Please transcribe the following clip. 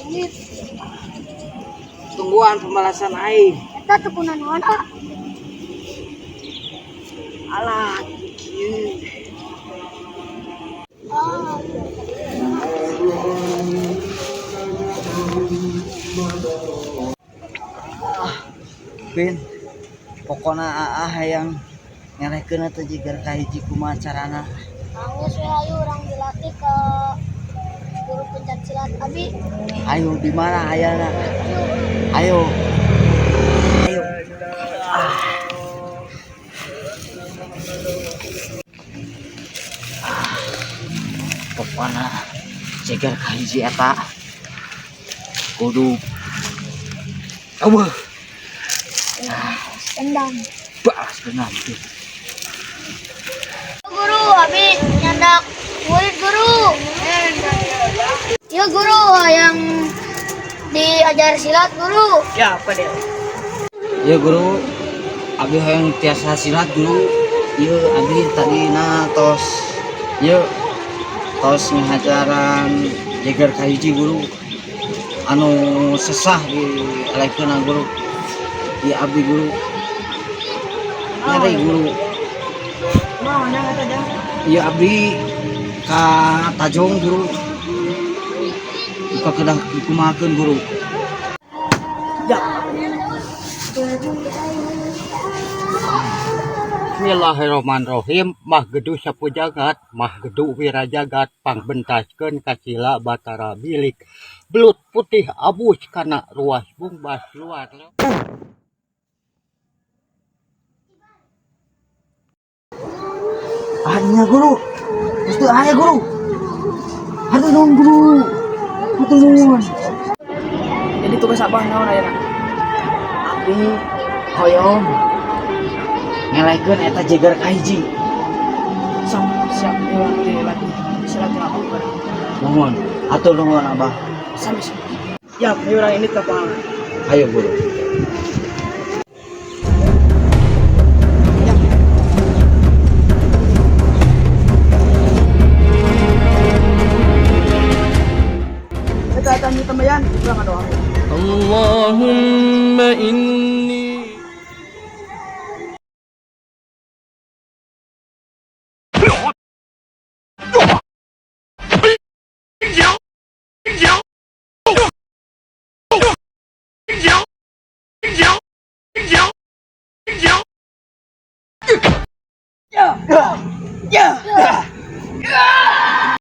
Ini Tungguan pembalasan aing. Eta teu kunaon, ah. Alah, kieu. Oh. Pin, pokona aa hayang ngelehkeun eta jigar kahiji, kumaha carana? Geus we, ayo urang dilatih ke guru pencak silat abi. Ayo, di mana ayana? Ayo. Ayo. Ayo. Ah. Ah. Pokona jeger kahiji eta kudu eueuh. Tendang. Balas dendam tuh. Guru, abi nyandak murid, Guru. Ya, Guru, yang diajar silat, Guru. Ya, apa dia? Ya, Guru, abdi hayang tiasa silat, Guru. Ieu abdi tadina tos ieu tos ngahajaran jeger kahiji, Guru, anu sesah dielehkeun, Guru. Ieu abdi, Guru, nyeri, Guru. Naon yang eta jang? Ieu abdi ka Tajong, Guru. Buka kedah dikumahakeun, Guru? Ya. Bismillahirrahmanirrahim. Mah gedu sapu jagat, mah gedu wirajagat, pangbentaskeun kasila Batara Bilik belut putih abus kana ruas bungbas luar. Ah, nya, Guru. Geus teu aya, Guru. Hatur nuhun, Guru. Hatur nuhun. Jadi tugas abah naon ayeuna? Abdi hoyong ngelehkeun eta jeger kahiji. Sok, siap urang dilatih silat abah bareng. Nuhun, hatur nuhun, Abah. Sami sami. Ya, ayo urang ini ke lapangan. Ayo, Guru. Ya. Eta eta tambayan, urang ngadoa. اللهم إني